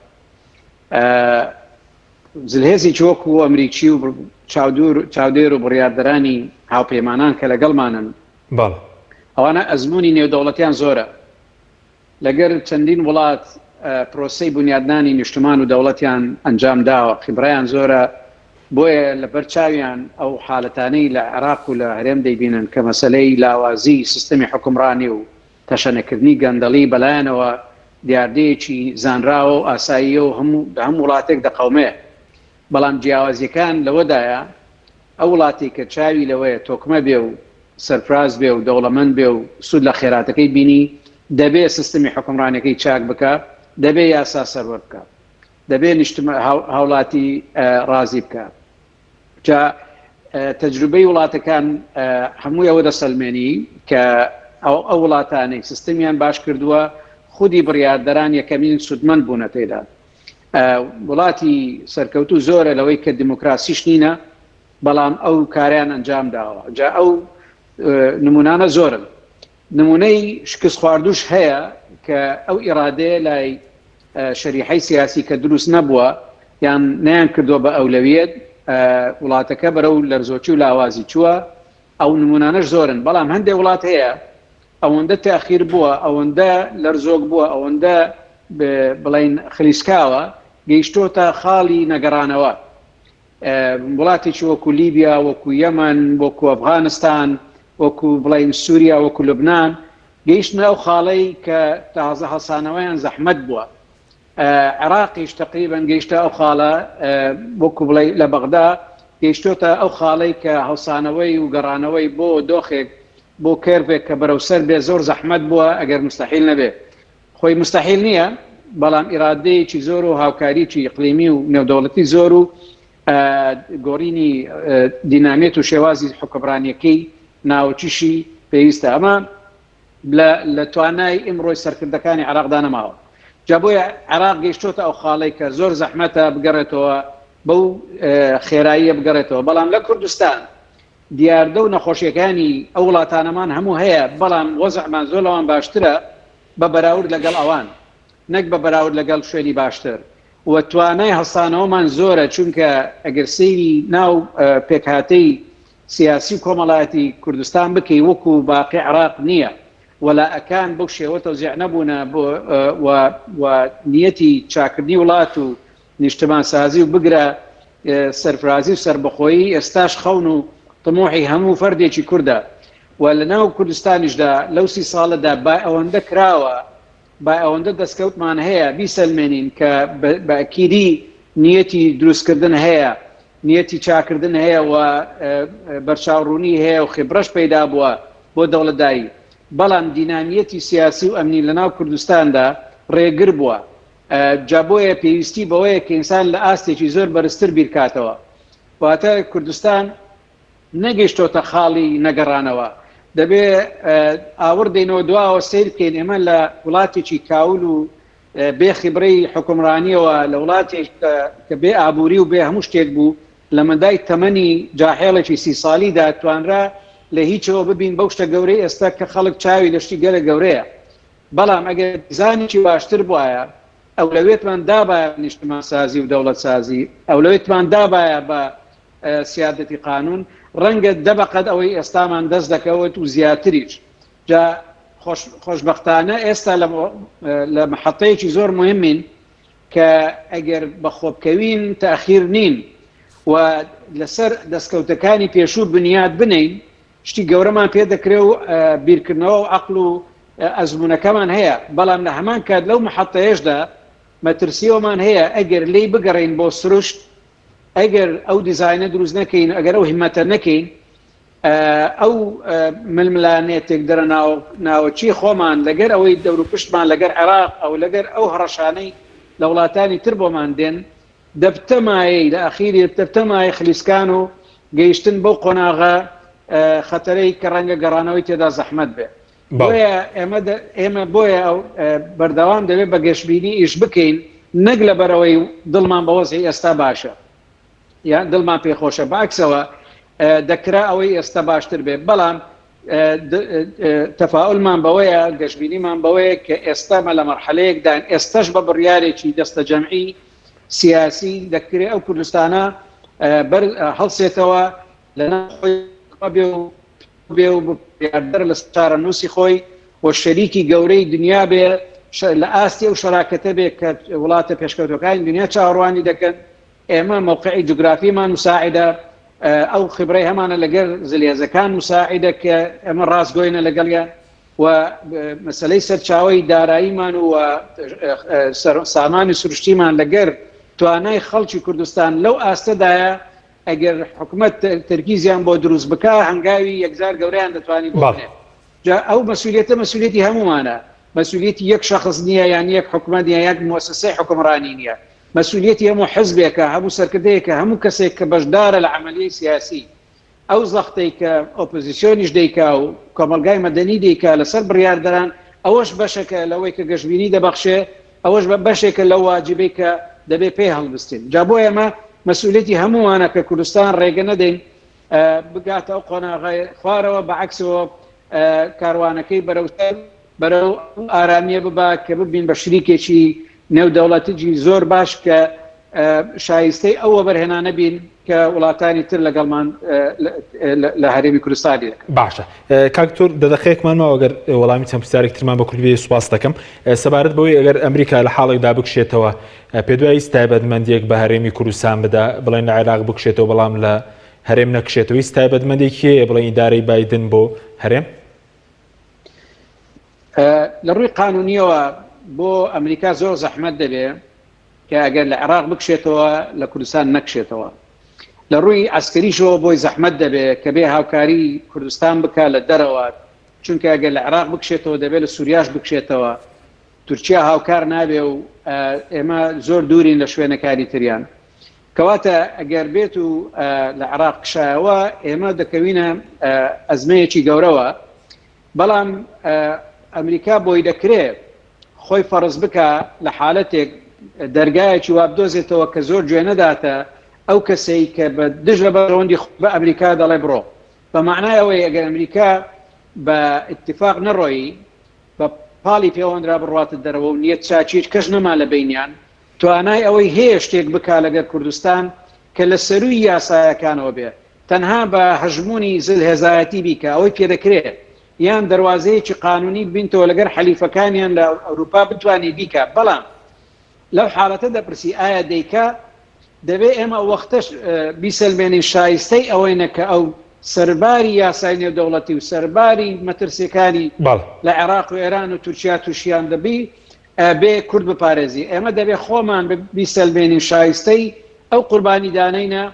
زلهێزێکی وەکو ئەمریکی و چاودور چاودێر و بڕیاردەرانی هاوپەیمانان کە لەگەڵمانن بەڵێ. ئەوانە ئەزموونی نێودەوڵەتیان زۆرە لەگەر چەندین وڵات پرۆسەی بونیادنانی نیشتمان و دەوڵەتیان ئەنجام داوە، خیبرەیان زۆرە، بۆیە لەبەر چاویان ئەو حالەتانەی لە عێراق و لە هەرێم دەیبینن کە مەسەلەی لاوازی سیستەمی حوکمڕانی و تەشەنەکردنی گەندەڵی بەلایانەوە دیاردەیەکی زانراوە و ئاساییە و هەموو لە هەموو وڵاتێک دەقەومێ، بەڵام جیاوازیەکان لەوەدایە ئەو وڵاتەی کە چاوی لەوەیە تۆکمە بێ و سەرفراز بێ و دەوڵەمەند بێ و سوود لە خێراتەکەی بینی، دەبێ سیستمی حوکمڕانیەکەی چاک بکا، دەبێ یاسا سەروەر بکا، دەبێ نیشتما هاوڵاتی ڕازی بکا. جا تەجروبەی وڵاتەکان هەمووی ئەوە دەسەلمێنی کە ئەو وڵاتانەی سیستمیان باش کردووە. خودی بڕیاردەران یەکەمین سوودمەند بوونە تێدا. وڵاتی سەرکەوتوو زۆرە لەوەی کە دیموکراسیش نینە بەڵام ئەو کاریان ئەنجام داوە جا ئەو نمونانە زۆرن نمونەی شکست خواردوش هەیە کە ئەو ئیرادەیە لای شەریحەی سیاسی کە دروست نەبووە یان نیان کردووە بە ئەولەویەت وڵاتەکە بەرەو لەرزۆکی و لاوازی چووە ئەو نمونانەش زۆرن بەڵام هەندێک وڵات هەیە ئەوەندە تاخیر بووە ئەوەندە لەرزۆک بووە ئەوەندە بڵین خلیسکاوە گەیشتۆتە خاڵی نەگەڕانەوە وڵاتێکی وەکو لیبیا، وەکو یەمەن، وەکو ئەفغانستان، وەکو بڵێین سووریا، وەکو لوبنان گەیشتنە ئەو خاڵەی کە تازە هەڵسانەوەیان زەحمەت بووە. عێراقیش تەقریبەن گەیشتە ئەو خاڵە وەکو بڵێ لە بەغدا گەیشتۆتە ئەو خاڵەی کە هەڵسانەوەی و گەڕانەوەی بۆ دۆخێک بۆ curve ێک کە بەرەو سەر بێ زۆر زەحمەت بووە ئەگەر مستحیل نەبێ. خۆی موستەحیل نییە، بەڵام ئیرادەیەکی زۆر و هاوکاریی ئیقلیمی و نێودەوڵەتی زۆر و گۆڕینی دینامیەت و شێوازی حوکمڕانییەکەی ناوەکیشی پێویستە. ئەمە لە توانای ئیمڕۆی سەرکردەکانی عێراقدا نەماوە. جا بۆیە عێراق گەیشتۆتە ئەو خاڵەی کە زۆر زەحمەتە بگەڕێتەوە بەو خێراییە بگەڕێتەوە. بەڵام لە کوردستان دیاردە و نەخۆشیەکانی ئەو وڵاتانەمان هەموو هەیە، بەڵام وەزعمان زۆر لەوان باشترە بە بەراورد لەگەڵ ئەوان نەک بە بەراورد لەگەڵ شوێنی باشتر و توانای هەستانەوەمان زۆرە، چونکە ئەگەر سەیری ناو پێکهاتەی سیاسی و کۆمەڵایەتی کوردستان بکەی وەکو باقی عێراق نییە، وەلائەکان بەو شێوە تەوزیع نەبوونە و نیەتی چاکردنی وڵات و نیشتمانسازی و بگرە سەرفرازی و سەربەخۆیی ئێستاش خەون و تموحی هەموو فەردێکی کوردە و لە ناو کوردستانیشدا لەو سی ساڵەدا با ئەوەندە کراوە با ئەوەندە دەستکەوتمان هەیە بیسەلمێنین کە بە ئەکیدی نیەتی دروستکردن هەیە نیەتی چاکردن هەیە و بەرچاوڕوونی هەیە و خبرەش پەیدا بووە بۆ دەوڵەتداری بەڵام دینامیەتی سیاسی و ئەمنی لە ناو کوردستاندا ڕێگر بووە جا بۆیە پێویستی بەوەیە کە ئینسان لە ئاستێکی زۆر بەرزتر بیرکاتەوە. واتە کوردستان نەگەیشتۆتە خاڵی نەگەڕانەوە. دەبێ ئاوڕ دێنەوە دواوە سەیر بکەین ئێمە لە وڵاتێکی کاول و بێ خیبرەی حوکمڕانیەوە لە وڵاتێک کە بێ ئابووری و بێ هەموو شتێک بوو لە مەدای تەمەنی جاحێڵێکی سی ساڵیدا توانرا لە هیچەوە ببین بەو شتە گەورەی ئێستا کە خەڵک چاوی لە شتی گەلە گەورەیە. بەڵام ئەگەر دیزانێکی باشتر بوایە، ئەولەویەتمان دابایە بە نیشتمانسازی و دەوڵەتسازی، ئەولەویەتمان دابایە بە سیادەتی قانوون، ڕەنگە دە بەقەد ئەوەی ئێستامان دەست دەکەوت و زیاتریش. جا خۆشبەختانە ئێستا لە مەحەتەیەکی زۆر موهیمین کە ئەگەر بە خۆبکەوین تەئخیر نین و لەسەر دەستکەوتەکانی پێشوو بنیات بنێین، شتی گەورەمان پێ دەکرێ و بیرکردنەوە و عەقڵ و ئەزموونەکەمان هەیە، بەڵام لە هەمان کات لەو مەحەتەیەشدا مەترسی ئەومان هەیە ئەگەر لێی بگەڕێین بۆ سروشت، ئەگەر ئەو دیزاینە دروست نەکەین، ئەگەر ئەو هیمەتە نەکەین، ئەو ململانێ تێکدەرە ناوەکی خۆمان لەگەر ئەوەی دەوروپشتمان لەگەر عێراق ئەو لەگەر ئەو هەڕەشانەی لە وڵاتانی تر بۆمان دێن، دەبتە مایەی لە ئەخیری دەبتە مایەی خلیسکان و گەیشتن بەو قۆناغە خەتەرەی کە ڕەنگە گەڕانەوەی تێدا زەحمەت بێ. بۆیە ئێمە ئێمە بۆیە ئەو بەردەوام دەبێت بە گەشبینی ئیش بکەین نەک لەبەرەوەی دڵمان بە وەزعی ئێستا باشە یان دڵمان پێخۆشە بەعکسەوە دەکرا ئەوەی ئێستا باشتر بێ بەڵام تەفاولمان بەوەیە گەشببینیمان بەوەیە کە ئێستا مە لە مەرحەلەیەکدان ئێستش بە بڕیارێکی دەستە جەمعی سیاسی دەکرێت ئەو کوردستانە بەر هەڵسێتەوە لە خۆی بێ و بێ و بڕیاردەر لە چارەنووسی خۆی و شەریکی گەورەی دنیا بێ لە ئاستی ئەو شەراکەتە بێ کە وڵاتە پێشکەوتەکانی دنیا چاوەڕوانی دەکەن ئێمە مەوقعی جوگرافیمان مساعدە ئەو خبرەی هەمانە لەگەر زلهێزەکان مساعدە کە ئێمە ڕاستگۆینە لەگەڵیان و مەسلەی سەرچاوی داراییمان و سامانی سروشتیمان لەگەر توانای خەڵکی کوردستان لەو ئاستەدایە ئەگەر حکومەت تەرکیزیان بۆ دروست بکا هەنگاوی یەکجار گەورەیان دەتوانی بۆ بنێ. جا ئەو مەسولیەتە مەسولیەتی هەموومانە، مەسولیەتی یەک شەخس نییە یان یەک حکومەت یان یەک موەسەسەی حوکمڕانی نییە، مەسولیەتی هەموو حزبێکە، هەموو سەرکردەیەکە، هەموو کەسێک کە بەشدارە لە عەمەلیەی سیاسی. ئەو زەختەی کە ئۆپۆزیسیۆنیش دەیکا و کۆمەڵگای مەدەنی دەیکا لەسەر بڕیاردەران، ئەوەش بەشێکە لەوەی کە گەشبینی دەبەخشێ، ئەوەش بە بەشێکە لەو واجبەی کە دەبێ پێی هەڵبستین. جا بۆ ئێمە مەسئولیەتی هەمووانە کە کوردستان ڕێگە نەدەین بگاتە ئەو قۆناغەی خوارەوە، بە عەکسەوە کاروانەکەی بەرەو سەر بەرەو ئەو ئارامییە ببا کە ببین بە شریکێکی نێودەوڵەتیی زۆر باش کە شایستەی ئەو وەبەرهێنانە بین کە وڵاتانی تر لەگەڵمان لە هەرێمی کوردستانی دەکەن. باشە کاک دکتۆر دە دەقەیەکمان ماوە گەر وەڵامی چەند پرسیارێک ترمان بە کوردی بێ سوپاس دەکەم سەبارەت بەوەی ئەگەر ئەمریکا لە حاڵێکدا بکشێتەوە پێدوای هیچ تایبەتمەندیەک بە هەرێمی کوردستان بدا بڵێن لە عێراق بکشێتەوە بەڵام لە هەرێم نەکشێتەوە هیچ تایبەتمەندێکی هەیە بڵێن ئیدارەی بایدن بۆ هەرێم؟ لە ڕووی قانونیەوە بۆ ئەمریکا زۆر زەحمەت دەبێ کە ئەگەر لە عێراق بکشێتەوە لە کوردستان نەکشێتەوە. لە ڕووی عەسکەریشەوە بۆی زەحمەت دەبێ کە بێ هاوکاری کوردستان بکا لە دەرەوە، چونکە ئەگەر لە عێراق بکشێتەوە دەبێ لە سوریاش بکشێتەوە، تورکیا هاوکار نابێ و ئێمە زۆر دوورین لە شوێنەکانی تریان. کەواتە ئەگەر بێت و لە عێراق کشایەوە ئێمە دەکەوینە ئەزمەیەکی گەورەوە، بەڵام ئەمریکا بۆی دەکرێ خۆی فەڕز بکا لە حالەتێک دەرگایەکی وا بدۆزێتەوە کە زۆر گوێ نەداتە ئەو کەسەی کە بە دژ لە بەرژەوەندی خۆی بە ئەمریکا دەڵێ بڕۆ. بە مەعنای ئەوەی ئەگەر ئەمریکا بە ئیتفاق نەڕۆیی بە پاڵی پێوەندرا بڕواتە دەرەوە و نیەت چاکیش کەس نەما لە بەینیان توانای ئەوەی هەیە شتێک بکا لەگەر کوردستان کە لە سەرووی یاسایەکانەوە بێ تەنها بە هەژموونی زلهێزایەتی بیکا ئەوەی پێدەکرێ یان دەروازەیەکی قانونی ببینتەوە لەگەر حەلیفەکانیان لە ئەوروپا بتوانێ بیکا بەڵام لەو حاڵەتە دەپرسی ئایا دەیکا دەبێ ئێمە ئەو وەختەش بیسەلمێنین شایستەی ئەوەینە کە ئەو سەرباری یاسای نێودەوڵەتی و سەرباری مەترسیەکانی لە عێراق و ئێران و تورکیا تووشیان دەبی بێ کورد بپارێزی ئێمە دەبێ خۆمان بیسەلمێنین شایستەی ئەو قوربانیدانەینە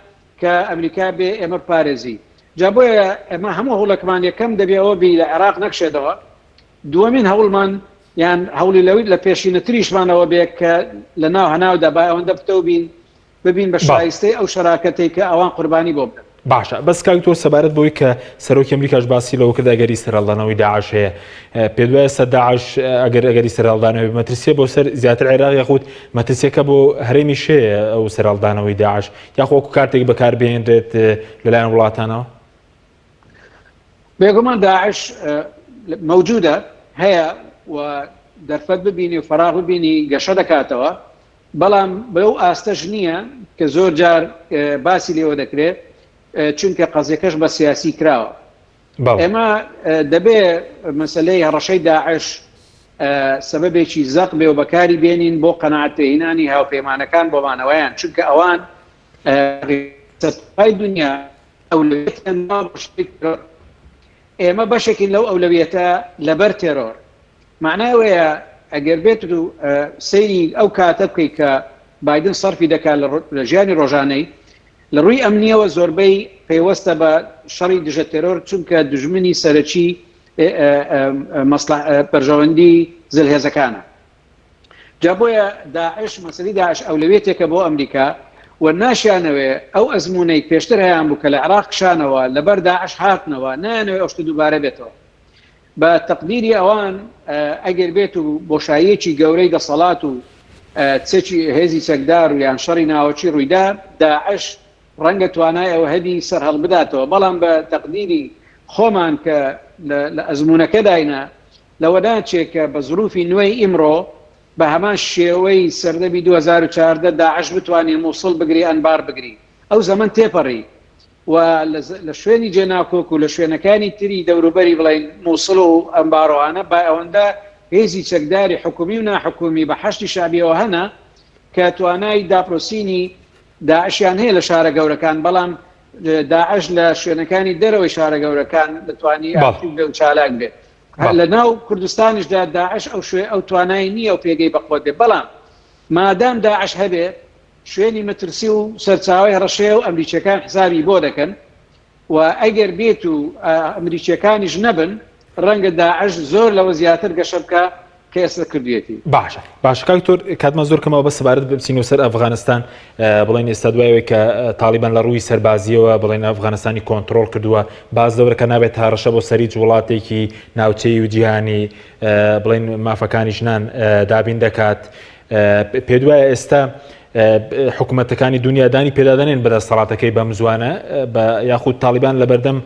کە ئەمریکا بێ ئێمە بپارێزی جا بۆیە ئێمە هەموو هەوڵەکمان یەکەم دەبێ ئەوە بی لە عێراق نەکشێتەوە دووەمین هەوڵمان یان هەوڵی لەوی لە پێشینەتریشمان ئەوە بێ کە لە ناو هەناودا با ئەوەندە پتەو بین ببین بە شایستەی ئەو شەراکەتەی کە ئەوان قوربانی بۆ بدەن. باشە بەس کاک تۆ سەبارەت بەوەی کە سەرۆکی ئەمریکاش باسی لەوە کرد ئەگەری سەرهەڵدانەوەی داعش هەیە پێت وایە سەر داعش ئەگەر ئەگەری سەرهەڵدانەوەی مەترسیە بۆ سەر زیاتر عێراق یاخود مەترسیەکە بۆ هەرێمیش هەیە ئەو سەرهەڵدانەوەی داعش یاخۆ وەکو کارتێک بەکاربهێنرێت لەلایەن وڵاتانەوە؟ بێگومان داعش مەوجودە هەیە و دەرفەت ببینی و فەراغ ببینی گەشە دەکاتەوە بەڵام بەو ئاستەش نییە کە زۆر جار باسی لێوە دەکرێت چونکە قەزیەکەش بە سیاسی کراوە ئێمە دەبێ مەسلەی هەڕەشەی داعش سەبەبێکی زەق بێ و بەکاری بێنین بۆ قەناعەت پێهینانی هاوپەیمانەکان بۆ مانەوەیان چونکە ئەوان سەرپای دنیا ئەولەویەتیان داوە بۆ شەڕی تێرۆر ئێمە بەشێکین لەو ئەولەویەتە لەبەر تێرۆر معنای ئەوەیە ئەگەر بێت و سەیری ئەو کاتە بکەیت کە بایدن سەرفی دەکات لە ژیانی ڕۆژانەی لە ڕووی ئەمنیەوە زۆربەی پەیوەستە بە شەڕی دژە تێرۆر چونکە دوژمنی سەرەکی بەرژەوەندی زلهێزەکانە جا بۆیە داعش مەسەلی داعش ئەولەویەتێکە بۆ ئەمریکا و ناشیانەوێ ئەو ئەزمونەی پێشتر هەیان بوو کە لە عێراق کشانەوە لەبەر داعش هاتنەوە نایانەوێ ئەو شتە دووبارە بێتەوە بە تەقدیری ئەوان ئەگەر بێت و بۆشاییەکی گەورەی دەسەڵات و چەکی هێزی چەکدار و یان شەڕی ناوەکی ڕوویدا داعش ڕەنگە توانای ئەوە هەبی سەرهەڵبداتەوە، بەڵام بە تەقدیری خۆمان کە لە ئەزموونەکەداینە، لەوە ناچێ کە بە زروفی نوێی ئیمڕۆ بە هەمان شێوەی سەردەمی 2014 داعش بتوانێ موسڵ بگری ئەنبار بگری. ئەو زەمەن تێپەڕی و لە شوێنی جێناکۆک و لە شوێنەکانی تری دەوروبەری بڵێین موسڵ و ئەنبارۆانە با ئەوەندە هێزی چەکداری حکومی و ناحکومی بە حەشدی شەعبیەوە هەنە کە توانای داپڵۆسینی داعشیان هەیە لە شارە گەورەکان، بەڵام داعش لە شوێنەکانی دەرەوەی شارە گەورەکان دەتوانی ئاکتیڤ بێ و چالاک بێ. لە ناو کوردستانیشدا داعش ئەو شوێ ئەو توانای نییە و پێگەی بەقوەت بێ، بەڵام مادام داعش هەبێ شوێنی مەترسی و سەرچاوەی هەڕەشەیە و ئەمریکییەکان حسابی بۆ دەکەن و ئەگەر بێت و ئەمریکییەکانیش نەبن ڕەنگە داعش زۆر لەوە زیاتر گەشە بکا. کە ئێستا کردویەتی. باشە باشە کاک دکتۆر کاتمان زۆر کەمەوە بەس سەبارەت بچینەوە سەر ئەفغانستان بڵێن ئێستا دوای ئەوەی کە تاڵیبان لە ڕووی سەربازیەوە بڵێن ئەفغانستانی کۆنترۆڵ کردووە باز لەوەرە کە نابێت هەڕەشە بۆ سەر هیچ وڵاتێکی ناوچەی و جیهانی بڵێن مافەکانی ژنان دابین دەکات پێ دوایە ئێستا حکوومەتەکانی دنیادانی پێدادەنێن بەدەستەڵاتەکەی بەم زوانە بە یاخود تاڵیبان لە بەردەم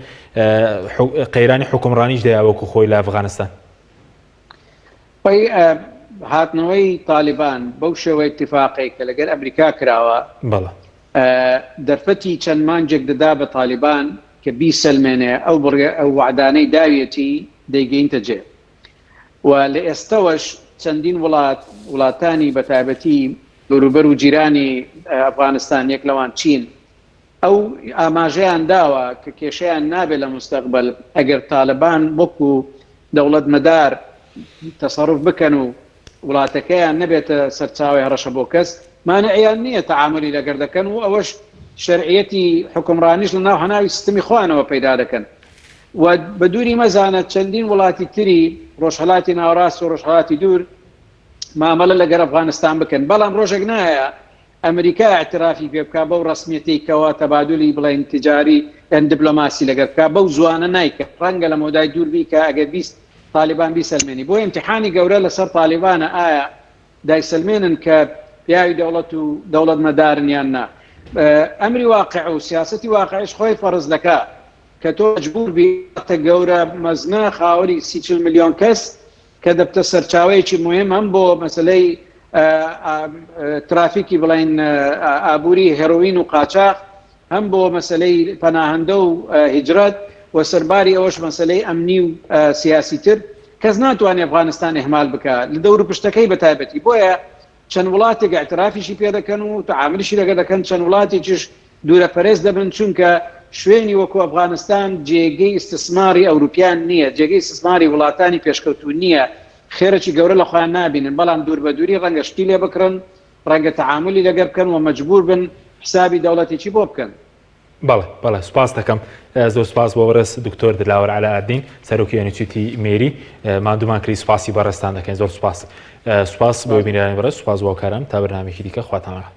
قەیرانی حکومڕانیش دەیا وەکو خۆی لە ئەفغانستان خۆی هاتنەوەی تالیبان بەو شێوە ئیتیفاقەی کە لەگەر ئەمریکا کراوە بەڵێ. دەرفەتی چەند مانگێک دەدا بە تالیبان کە بیسەلمێنێ ئەو بڕیا ئەو وەعدانەی داویەتی دەیگەینتە جێ و لە ئێستەوەش چەندین وڵات وڵاتانی بە تایبەتی دەوروبەر و جیرانی ئەفغانستان یەک لەوان چین ئەو ئاماژەیان داوە کە کێشەیان نابێت لە موستەقبەل ئەگەر تالبان وەکو دەوڵەت مەدار تەسەروف بکەن و وڵاتەکەیان نەبێتە سەرچاوەی هەڕەشە بۆ کەس، مانعیان نییە تەعامولی لەگەر دەکەن و ئەوەش شەرعیەتی حوکمڕانیش لە ناو هەناوی سیستمی خۆیانەوە پەیدا دەکەن و بە دووری مەزانە چەندین وڵاتی تری ڕۆژهەلاتی ناوەڕاست و ڕۆژهەڵاتی دوور مامەڵە لەگەر ئەفغانستان بکەن بەڵام ڕۆژێک نایە ئەمریکا ئیعترافی پێ بکا بەو ڕەسمیەتەی کەوا تەبادولی بڵێین تجاری یان دبلۆماسی لەگەر بکا بەو زوانە نایکا ڕەنگە لە مەودای دوور بیکا ئەگەر 20 تالیبان بیسەلمێنی بۆ ئیمتیحانی گەورە لەسەر تالیبانە ئایا دایسەلمێنن کە پیاوی دەوڵەت و دەوڵەت مەدارن یان نا ئەمری واقع و سیاسەتی واقعیش خۆی فەرز دەکا کە تۆ مەجبور بی گەورە مەزنە خاوەنی سی چل ملیۆن کەس کە دەبتە سەرچاوەیەکی موهیم هەم بۆ مەسەلەی ترافیکی بڵین ئابووری هێرۆین و قاچاخ هەم بۆ مەسەلەی پەناهەندە و هیجرەت و سەرباری ئەوەش مەسەلەی ئەمنی و سیاسی تر کەس ناتوانێت ئەفغانستان ئیهمال بکە لە دەور و پشتەکەی بە تایبەتی بۆیە چەند وڵاتێک ئیعترافیشی پێ دەکەن و تەعاملیشی لەگەڵ دەکەن، چەند وڵاتێکیش دوورەپەرێز دەبن، چونکە شوێنی وەکو ئەفغانستان جێگەی ئیستسماری ئەوروپیان نییە، جێگەی ئیستسماری وڵاتانی پێشکەوتوو نییە، خێرێکی گەورە لە خۆیان نابینن، بەڵام دوور بە دووری ڕەنگە شتی لێ بکڕن، ڕەنگە تەعامولی لەگەر بکەن و مەجبوور بن حسابی دەوڵەتێکی بۆ بکەن. بەڵێ بەڵێ سوپاس دەکەم زۆر سوپاس بۆ بەڕێز دکتۆر دلاوەر عەلائەدین سەرۆکی ئەنستیتوتی مێری ماندوومان کردی سوپاسی بەڕێزتان دەکەین زۆر سوپاس سوپاس بۆ بینەرانی بەڕێز سوپاس بۆ کاران تا بەرنامەیەکی دیکە خواتان لەگەڵ.